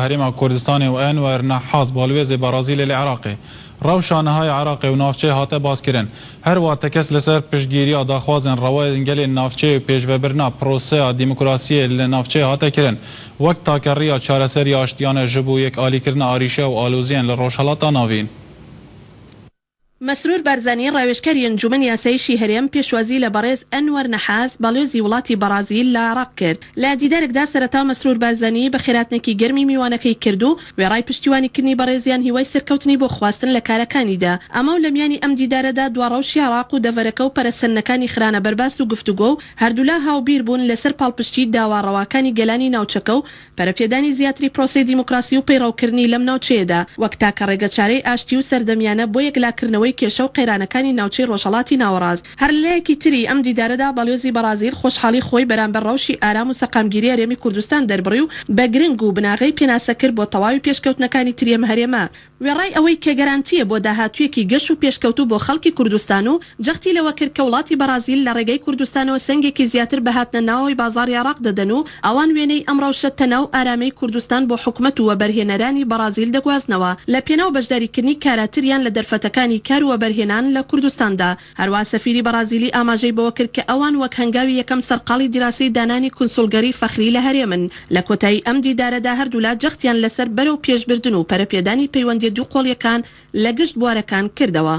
هەرێما کوردستانێ و ئەنوەر نەحاس باڵوێزێ بەڕازیلێ لە عێراقێ ڕەوشا نهای عێراقێ و ناوچەێ هاتە باسکردن. هەروا تەکەز لەسەر پشتگیریا داخوازێن ڕەوایێن گەلێن ناوچەێ و پێشڤەبرنا پرۆسەیا دیموکراسیێ لە ناوچەێ هاتە کرن وەک تاکە ڕیا چارەسەری ئاشتیانە ژ بۆ یەکئالیکردنا ئاریشە و ئالۆزیێن لە ڕۆژهەڵاتا ناڤین. مەسرور بارزانی ڕاوێژکاری ئەنجومەنی ئاسایشی هەرێم پێشوازی لە بەڕێز ئەنوەر نەحاس باڵیۆزی وڵاتی بەڕازیل لە عێراق کرد. لە دیدارێکدا سەرەتا مەسرور بارزانی بەخێرهاتنێکی گەرمی میوانەکەی کرد و وێڕای پشتیوانیکردنی بەڕێزیان هیوای سەرکەوتنی بۆ خواستن لە کارەکانیدا. ئەمەو لە میانی ئەم دیدارەدا دوا ڕەوشی عێراق و دەڤەرەکە و پەرەسەندنەکانی خرانە بەر باس و گفتوگۆ و هەردوولا هاوبیر بوون لەسەر پاڵپشتی داوا ڕەواکانی گەلانی ناوچەکە و پەرەپێدانی زیاتری پرۆسەی دیموکراسی و پەیڕەوکردنی لەم ناوچەیەدا وەک تاکە ڕێگەچارەی ئاشتی و سەردەمیانە بۆ یەکلاکردنەوەی کێشە و قەیرانەکانی ناوچەی ڕۆژهەڵاتی ناوەڕاست. هەر لەلایەکی تری ئەم دیدارەدا باڵیۆزی بەڕازیل خۆشحاڵی خۆی بەرامبەر ڕەوشی ئارام و سەقامگیری هەرێمی کوردستان دەربڕی و بە گرنگ و بناغەی پێناسە کرد بۆ تەواوی پێشکەوتنەکانی تری ئەم هەرێمە، وێڕای ئەوەی کە گەرانتییە بۆ داهاتوویەکی گەش و پێشکەوتوو بۆ خەڵکی کوردستان و جەختی لەوە کرد کە وڵاتی بەڕازیل لە ڕێگەی کوردستانەوە سەنگێکی زیاتر بە هاتنە ناوەوەی بازاڕی عێراق دەدەن و ئەوان وێنەی ئەم ڕەوشە تەنا و ئارامەی کوردستان بۆ حکومەت و وەبەرهێنەرانی بەڕازیل دەگوازنەوە لە پێناو بەشداریکردنی کاراتریان لە دەرفەتەکانی کار و وەبەرهێنان لە کوردستاندا. هەروەها سەفیری بەڕازیلی ئاماژەی بەوە کرد کە ئەوان وەک هەنگاوی یەکەم سەرقاڵی دیراسەی دانانی کونسوڵگەری فەخری لە هەرێمن. لە کۆتایی ئەم دیدارەدا هەردوولا جەختیان لەسەر بەرەو پێشبردن و پەرەپێدانی پەیوەندیە دووقۆڵیەکان لە گشت بوارەکان کردەوە.